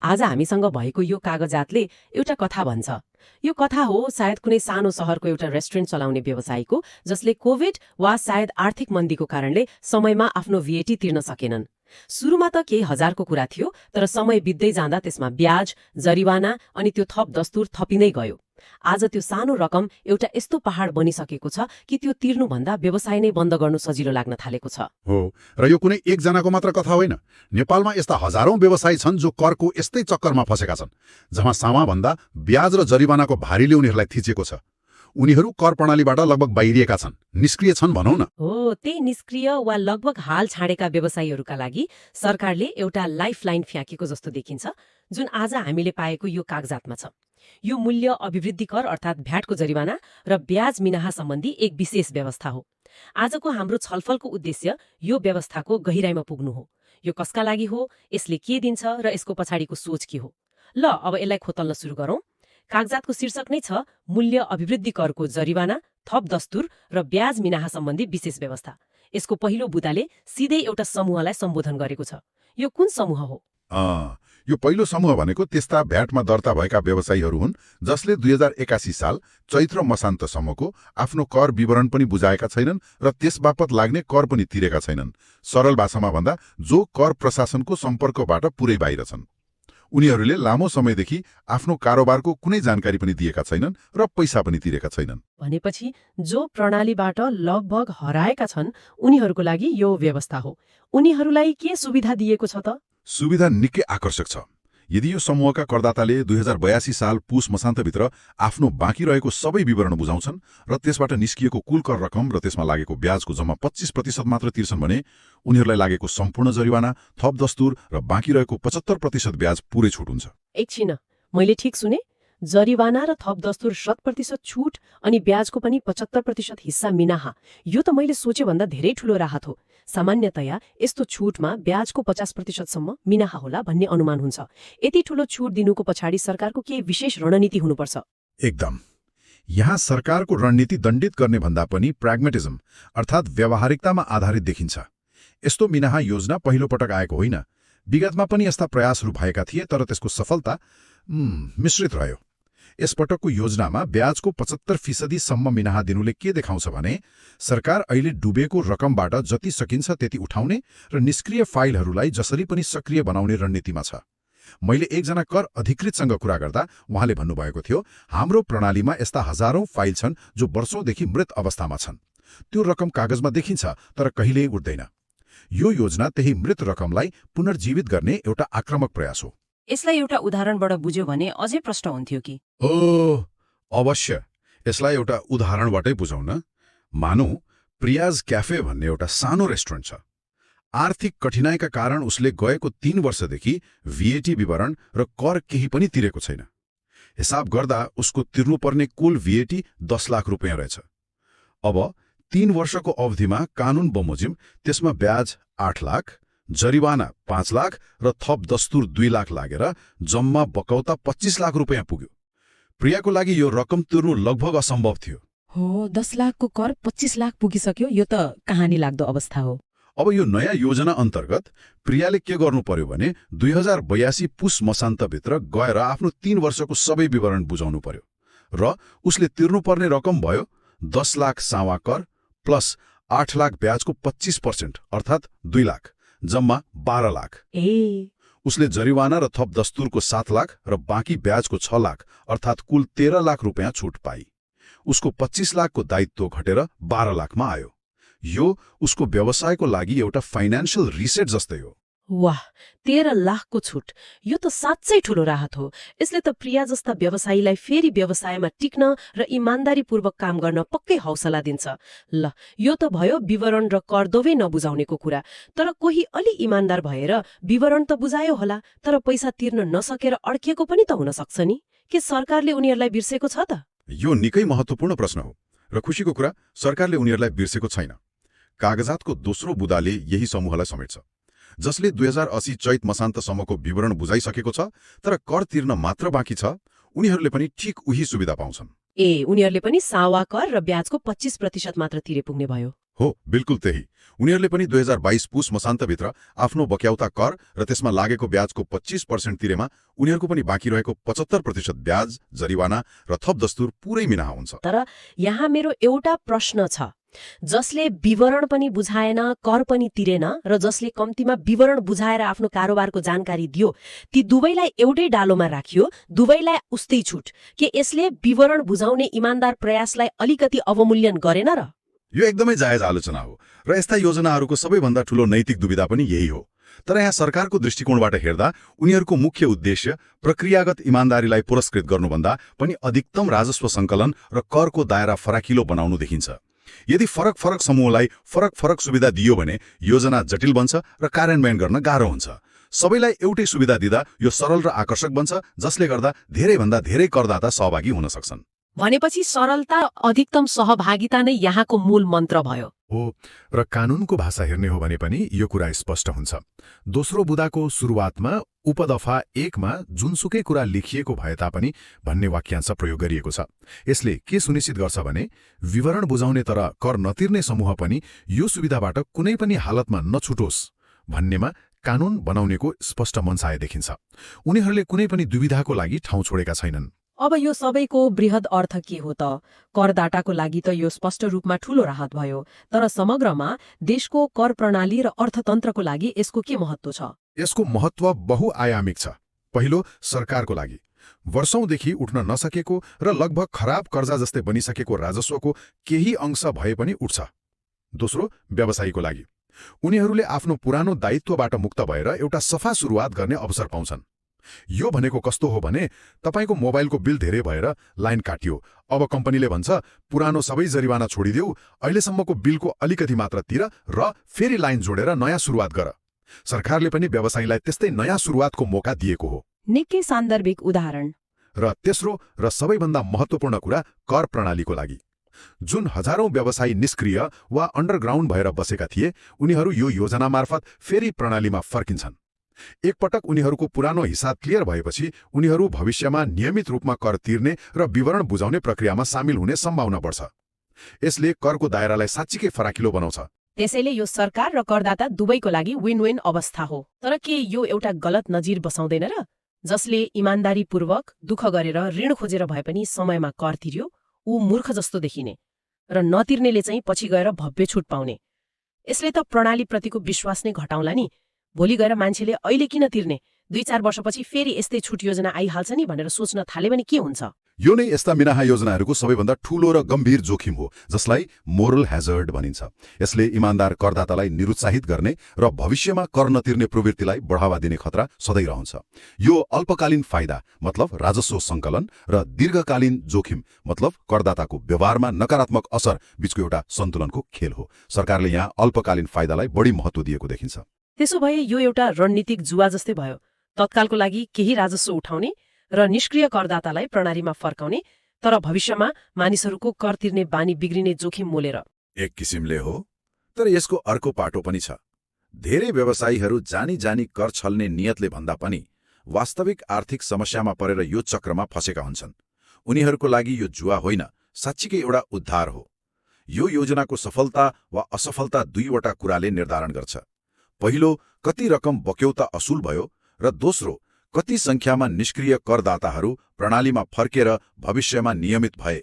आज हामीसँग भएको यो कागजातले एउटा कथा भन्छ। यो कथा हो सायद कुनै सानो सहरको एउटा रेस्टुरेन्ट चलाउने व्यवसायीको, जसले कोभिड वा सायद आर्थिक मन्दीको कारणले समयमा आफ्नो भिएटी तिर्न सकेनन्। सुरुमा त केही हजारको कुरा थियो, तर समय बित्दै जाँदा त्यसमा ब्याज, जरिवाना अनि त्यो थप दस्तुर थपिँदै गयो। आज त्यो सानो रकम एउटा यस्तो पहाड बनिसकेको छ कि त्यो तिर्नुभन्दा व्यवसाय नै बन्द गर्नु सजिलो लाग्न थालेको छ। हो, र यो कुनै एकजनाको मात्र कथा होइन। नेपालमा यस्ता हजारौं व्यवसायी छन् जो करको यस्तै चक्करमा फसेका छन्, जहाँ सामाभन्दा ब्याज र जरिवानाको भारीले उनीहरूलाई थिचेको छ। उनीहरू कर प्रणालीबाट लगभग बाहिरिएका छन्, निष्क्रिय छन् भनौँ न। हो, त्यही निष्क्रिय वा लगभग हाल छाडेका व्यवसायीहरूका लागि सरकारले एउटा लाइफलाइन फ्याँकेको जस्तो देखिन्छ, जुन आज हामीले पाएको यो कागजातमा छ। यो मूल्य अभिवृद्धि कर अर्थात् भ्याटको जरिवाना र ब्याज मिनाहा सम्बन्धी एक विशेष व्यवस्था हो। आजको हाम्रो छलफलको उद्देश्य यो व्यवस्थाको गहिराइमा पुग्नु हो। यो कसका लागि हो, यसले के दिन्छ र यसको पछाडिको सोच के हो। ल अब यसलाई खोतल्न सुरु गरौँ। कागजातको शीर्षक नै छ मूल्य अभिवृद्धि करको जरिवाना, थप दस्तुर र ब्याज मिनाहा सम्बन्धी विशेष व्यवस्था। यसको पहिलो बुदाले सिधै एउटा समूहलाई सम्बोधन गरेको छ। यो कुन समूह हो? यो पहिलो समूह भनेको त्यस्ता भ्याटमा दर्ता भएका व्यवसायीहरू हुन् जसले 2081 साल चैत्र मसान्तसम्मको आफ्नो कर विवरण पनि बुझाएका छैनन् र त्यसबापत लाग्ने कर पनि तिरेका छैनन्। सरल भाषामा भन्दा जो कर प्रशासनको सम्पर्कबाट पुरै बाहिर छन्। उनीहरूले लामो समयदेखि आफ्नो कारोबारको कुनै जानकारी पनि दिएका छैनन् र पैसा पनि तिरेका छैनन्। भनेपछि जो प्रणालीबाट लगभग हराएका छन् उनीहरूको लागि यो व्यवस्था हो। उनीहरूलाई के सुविधा दिएको छ त? सुविधा निकै आकर्षक छ। यदि यो समूहका करदाताले 2082 साल पुस मसान्तभित्र आफ्नो बाँकी रहेको सबै विवरण बुझाउँछन् र त्यसबाट निस्किएको कुल कर रकम र त्यसमा लागेको ब्याजको जम्मा 25% मात्र तिर्छन् भने उनीहरूलाई लागेको सम्पूर्ण जरिवाना, थप दस्तुर र बाँकी रहेको 75% ब्याज पुरै छुट हुन्छ। एकछिन, मैले ठिक सुने? जरिवाना र थप दस्तुर 100% छुट अनि ब्याजको पनि 75% हिस्सा मिनाहा। यो त मैले सोचेभन्दा धेरै ठूलो राहत हो। सामान्यतया यस्तो छुटमा ब्याजको 50%सम्म मिनाहा होला भन्ने अनुमान हुन्छ। यति ठूलो छुट दिनुको पछाडि सरकारको केही विशेष रणनीति हुनुपर्छ। एकदम। यहाँ सरकारको रणनीति दण्डित गर्ने भन्दा पनि प्राग्मेटिजम अर्थात् व्यावहारिकतामा आधारित देखिन्छ। यस्तो मिनाहा योजना पहिलो पटक आएको होइन। विगतमा पनि यस्ता प्रयासहरू भएका थिए, तर त्यसको सफलता मिश्रित रह्यो। यसपटकको योजनामा ब्याजको 75% सम्म मिनाहा दिनुले के देखाउँछ भने सरकार अहिले डुबेको रकमबाट जति सकिन्छ त्यति उठाउने र निष्क्रिय फाइलहरूलाई जसरी पनि सक्रिय बनाउने रणनीतिमा छ। मैले एकजना कर अधिकृतसँग कुरा गर्दा उहाँले भन्नुभएको थियो, हाम्रो प्रणालीमा यस्ता हजारौं फाइल छन् जो वर्षौंदेखि मृत अवस्थामा छन्। त्यो रकम कागजमा देखिन्छ तर कहिल्यै उठ्दैन। यो योजना त्यही मृत रकमलाई पुनर्जीवित गर्ने एउटा आक्रामक प्रयास हो। यसलाई एउटा उदाहरणबाट बुझ्यो भने अझै प्रश्न हुन्थ्यो कि? अवश्य, यसलाई एउटा उदाहरणबाटै बुझौँ न। मानौ प्रियाज क्याफे भन्ने एउटा सानो रेस्टुरेन्ट छ। आर्थिक कठिनाइका कारण उसले गएको 3 वर्षदेखि भिएटी विवरण र कर केही पनि तिरेको छैन। हिसाब गर्दा उसको तिर्नुपर्ने कुल भिएटी 10 लाख रुपियाँ रहेछ। अब 3 वर्षको अवधिमा कानुन बमोजिम त्यसमा ब्याज 8 लाख, जरिवाना 5 लाख र थप दस्तुर 2 लाख लागेर जम्मा बकौता 25 लाख रुपियाँ पुग्यो। प्रियाको लागि यो रकम तिर्नु लगभग असम्भव थियो। हो, 10 लाखको कर 25 लाख पुगिसक्यो। यो त कहानी लाग्दो अवस्था हो। अब यो नयाँ योजना अन्तर्गत प्रियाले के गर्नु पर्यो भने 2082 पुस मसान्तभित्र गएर आफ्नो 3 वर्षको सबै विवरण बुझाउनु पर्यो र उसले तिर्नुपर्ने रकम भयो 10 लाख सावा कर प्लस 8 लाख ब्याजको 25% अर्थात् 2 लाख, जम्मा 12 लाख। उसले जरिवाना र थप दस्तुरको 7 लाख र बाँकी ब्याजको 6 लाख अर्थात् कुल 13 लाख रुपियाँ छुट पाई। उसको 25 लाखको दायित्व घटेर 12 लाखमा आयो। यो उसको व्यवसायको लागि एउटा फाइनान्शियल रिसेट जस्तै हो। वाह, 13 लाखको छुट! यो त साँच्चै ठूलो राहत हो। यसले त प्रिया जस्ता व्यवसायीलाई फेरि व्यवसायमा टिक्न र इमान्दारीपूर्वक काम गर्न पक्कै हौसला दिन्छ। ल, यो त भयो विवरण र कर दोवै नबुझाउनेको कुरा। तर कोही अलि इमान्दार भएर विवरण त बुझायो होला, तर पैसा तिर्न नसकेर अड्किएको पनि त हुन सक्छ नि। के सरकारले उनीहरूलाई बिर्सेको छ त? यो निकै महत्त्वपूर्ण प्रश्न हो र खुशीको कुरा, सरकारले उनीहरूलाई बिर्सेको छैन। कागजातको दोस्रो बुदाले यही समूहलाई समेट्छ, जसले 2080 चैत मसान्तसम्मको विवरण बुझाइसकेको छ तर कर तिर्न मात्र बाँकी छ। उनीहरूले पनि ठिक उही सुविधा पाउँछन्। उनीहरूले पनि सावा कर र ब्याजको 25% मात्र तिरे पुग्ने भयो। हो, बिल्कुल त्यही। उनीहरूले पनि 2022 पुस मसान्तभित्र आफ्नो बक्याउता कर र त्यसमा लागेको ब्याजको 25% तिरेमा उनीहरूको पनि बाँकी रहेको 75% ब्याज, जरिवाना र थप दस्तुर पुरै मिनाहा हुन्छ। तर यहाँ मेरो एउटा प्रश्न छ, जसले विवरण पनि बुझाएन, कर पनि तिरेन र जसले कम्तीमा विवरण बुझाएर आफ्नो कारोबारको जानकारी दियो, ती दुवैलाई एउटै डालोमा राखियो, दुवैलाई उस्तै छुट, के यसले विवरण बुझाउने इमानदार प्रयासलाई अलिकति अवमूल्यन गरेन र? यो एकदमै जायज आलोचना हो र यस्ता योजनाहरूको सबैभन्दा ठूलो नैतिक दुविधा पनि यही हो। तर यहाँ सरकारको दृष्टिकोणबाट हेर्दा उनीहरूको मुख्य उद्देश्य प्रक्रियागत इमानदारीलाई पुरस्कृत गर्नुभन्दा पनि अधिकतम राजस्व सङ्कलन र करको दायरा फराकिलो बनाउनु देखिन्छ। यदि फरक फरक समूहलाई फरक फरक सुविधा दियो भने योजना जटिल बन्छ र कार्यान्वयन गर्न गाह्रो हुन्छ। सबैलाई एउटै सुविधा दिँदा यो सरल र आकर्षक बन्छ, जसले गर्दा धेरैभन्दा धेरै करदाता सहभागी हुन सक्छन्। भनेपछि सरलता, अधिकतम सहभागिता नै यहाँको मूल मन्त्र भयो। हो, र कानूनको भाषा हेर्ने हो भने पनि यो कुरा स्पष्ट हुन्छ। दोस्रो बुदाको सुरुवातमा उपदफा 1 मा जुनसुकै कुरा लेखिएको भए तापनि भन्ने वाक्यांश प्रयोग गरिएको छ। यसले के सुनिश्चित गर्छ भने विवरण बुझाउने तर कर नतिर्ने समूह पनि यो सुविधाबाट कुनै पनि हालतमा नछुटोस् भन्नेमा कानून बनाउनेको स्पष्ट मनसाय देखिन्छ। उनीहरूले कुनै पनि दुविधाको लागि ठाउँ छोडेका छैनन्। अब यो सबैको बृहद अर्थ के हो त? करदाताको लागि त यो स्पष्ट रूपमा ठूलो राहत भयो, तर समग्रमा देशको कर प्रणाली र अर्थतन्त्रको लागि यसको के महत्त्व छ? यसको महत्त्व बहुआयामिक छ। पहिलो, सरकारको लागि वर्षौंदेखि उठ्न नसकेको र लगभग खराब कर्जा जस्तै बनिसकेको राजस्वको केही अंश भए पनि उठ्छ। दोस्रो, व्यवसायीको लागि उनीहरूले आफ्नो पुरानो दायित्वबाट मुक्त भएर एउटा सफा सुरुवात गर्ने अवसर पाउँछन्। यो भनेको कस्तो हो भने तपाईको मोबाइलको बिल धेरै भएर लाइन काटियो, अब कम्पनीले भन्छ पुरानो सबै जरिवाना छोडिदेऊ, अहिलेसम्मको बिलको अलिकति मात्र तिर र फेरि लाइन जोडेर नयाँ सुरुवात गर। सरकारले पनि व्यवसायीलाई त्यस्तै नयाँ सुरुवातको मौका दिएको हो। निकै सान्दर्भिक उदाहरण। र तेस्रो र सबैभन्दा महत्त्वपूर्ण कुरा कर प्रणालीको लागि जुन हजारौं व्यवसायी निष्क्रिय वा अन्डरग्राउन्ड भएर बसेका थिए, उनीहरू यो योजना मार्फत फेरि प्रणालीमा फर्किन्छन्। एकपटक उनीहरूको पुरानो हिसाब क्लियर भएपछि उनीहरू भविष्यमा नियमित रूपमा कर तिर्ने र विवरण बुझाउने प्रक्रियामा सामेल हुने सम्भावना बढ्छ। यसले करको दायरालाई साँच्चीकै फराकिलो बनाउँछ। त्यसैले यो सरकार र करदाता दुवैको लागि विन विन अवस्था हो। तर के यो एउटा गलत नजिर बसाउँदैन र? जसले इमानदारीपूर्वक दुःख गरेर ऋण खोजेर भए पनि समयमा कर तिर्यो, ऊ मूर्ख जस्तो देखिने र नतिर्नेले चाहिँ पछि गएर भव्य छुट पाउने। यसले त प्रणालीप्रतिको विश्वास नै घटाउला नि। भोलि गएर मान्छेले अहिले किन तिर्ने, 2-4 वर्षपछि फेरि यस्तै छुट योजना आइहाल्छ नि भनेर सोच्न थाले भने के हुन्छ? यो नै यस्ता मिनाहा योजनाहरूको सबैभन्दा ठूलो र गम्भीर जोखिम हो, जसलाई मोरल ह्याजर्ड भनिन्छ। यसले इमानदार करदातालाई निरुत्साहित गर्ने र भविष्यमा कर नतिर्ने प्रवृत्तिलाई बढावा दिने खतरा सधैँ रहन्छ। यो अल्पकालीन फाइदा मतलब राजस्व सङ्कलन र दीर्घकालीन जोखिम मतलब करदाताको व्यवहारमा नकारात्मक असर बीचको एउटा सन्तुलनको खेल हो। सरकारले यहाँ अल्पकालीन फाइदालाई बढी महत्त्व दिएको देखिन्छ। त्यसो भए यो एउटा रणनीतिक जुवा जस्तै भयो। तत्कालको लागि केही राजस्व उठाउने र निष्क्रिय करदातालाई प्रणालीमा फर्काउने, तर भविष्यमा मानिसहरूको कर तिर्ने बानी बिग्रिने जोखिम मोलेर। एक किसिमले हो, तर यसको अर्को पाटो पनि छ। धेरै व्यवसायीहरू जानी जानी कर छल्ने नियतले भन्दा पनि वास्तविक आर्थिक समस्यामा परेर यो चक्रमा फसेका हुन्छन्। उनीहरूको लागि यो जुवा होइन, साँच्चीकै एउटा उद्धार हो। यो योजनाको सफलता वा असफलता दुईवटा कुराले निर्धारण गर्छ। पहिलो, कति रकम बक्यौता असुल भयो, र दोस्रो, कति संख्यामा निष्क्रिय करदाताहरू प्रणालीमा फर्केर भविष्यमा नियमित भए।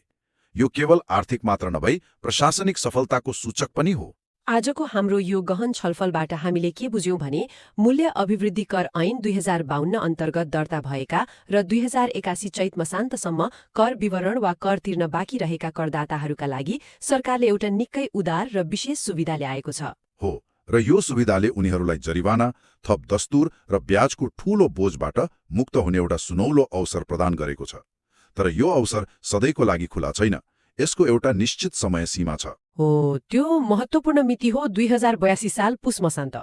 यो केवल आर्थिक मात्र नभई प्रशासनिक सफलताको सूचक पनि हो। आजको हाम्रो यो गहन छलफलबाट हामीले के बुझ्यौं भने मूल्य अभिवृद्धि कर ऐन 2052 अन्तर्गत दर्ता भएका र 2081 चैत मसान्तसम्म कर विवरण वा कर तिर्न बाँकी रहेका करदाताहरूका लागि सरकारले एउटा निकै उदार र विशेष सुविधा ल्याएको छ। हो, र यो सुविधाले उनीहरूलाई जरिवाना, थप दस्तुर र ब्याजको ठूलो बोझबाट मुक्त हुने एउटा सुनौलो अवसर प्रदान गरेको छ। तर यो अवसर सधैँको लागि खुला छैन। यसको एउटा निश्चित समय सीमा छ। हो, त्यो महत्त्वपूर्ण मिति हो 2082 साल पुस मसान्त।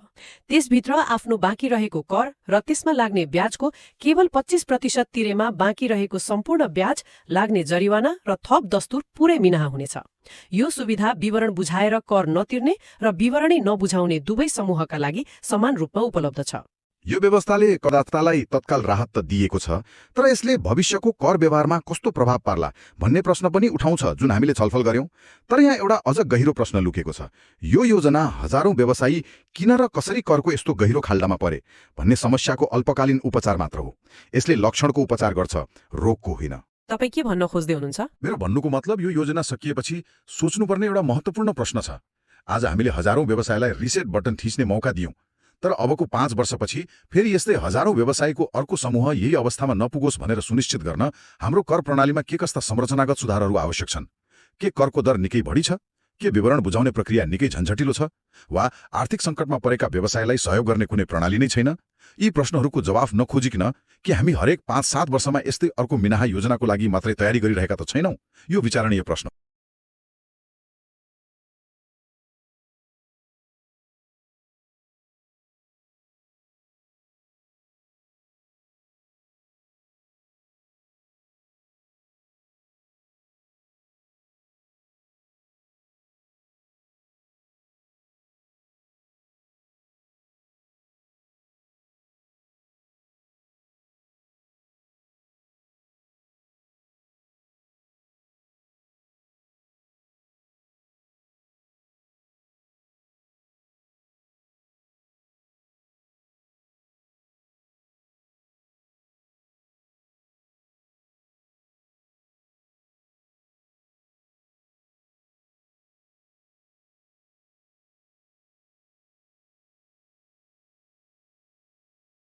त्यसभित्र आफ्नो बाँकी रहेको कर र त्यसमा लाग्ने ब्याजको केवल 25% तिरेमा बाँकी रहेको सम्पूर्ण ब्याज, लाग्ने जरिवाना र थप दस्तुर पुरै मिनाहा हुनेछ। यो सुविधा विवरण बुझाएर कर नतिर्ने र विवरणै नबुझाउने दुवै समूहका लागि समान रूपमा उपलब्ध छ। यो व्यवस्थाले करदातालाई तत्काल राहत त दिएको छ, तर यसले भविष्यको कर व्यवहारमा कस्तो प्रभाव पार्ला भन्ने प्रश्न पनि उठाउँछ, जुन हामीले छलफल गर्यौं। तर यहाँ एउटा अझ गहिरो प्रश्न लुकेको छ। यो योजना हजारौं व्यवसायी किन र कसरी करको यस्तो गहिरो खाल्डामा परे भन्ने समस्याको अल्पकालीन उपचार मात्र हो। यसले लक्षणको उपचार गर्छ, रोगको होइन। तपाईँ के भन्न खोज्दै हुनुहुन्छ? मेरो भन्नुको मतलब यो योजना सकिएपछि सोच्नुपर्ने एउटा महत्त्वपूर्ण प्रश्न छ। आज हामीले हजारौं व्यवसायलाई रिसेट बटन थिच्ने मौका दियौं, तर अबको 5 वर्षपछि फेरि यस्तै हजारौं व्यवसायको अर्को समूह यही अवस्थामा नपुगोस् भनेर सुनिश्चित गर्न हाम्रो कर प्रणालीमा के कस्ता संरचनागत सुधारहरू आवश्यक छन्? के करको दर निकै बढी छ? के विवरण बुझाउने प्रक्रिया निकै झन्झटिलो छ? वा आर्थिक सङ्कटमा परेका व्यवसायलाई सहयोग गर्ने कुनै प्रणाली नै छैन? यी प्रश्नहरूको जवाफ नखोजिकन कि हामी हरेक 5-7 वर्षमा यस्तै अर्को मिनाहा योजनाको लागि मात्रै तयारी गरिरहेका त छैनौं? यो विचारणीय प्रश्न।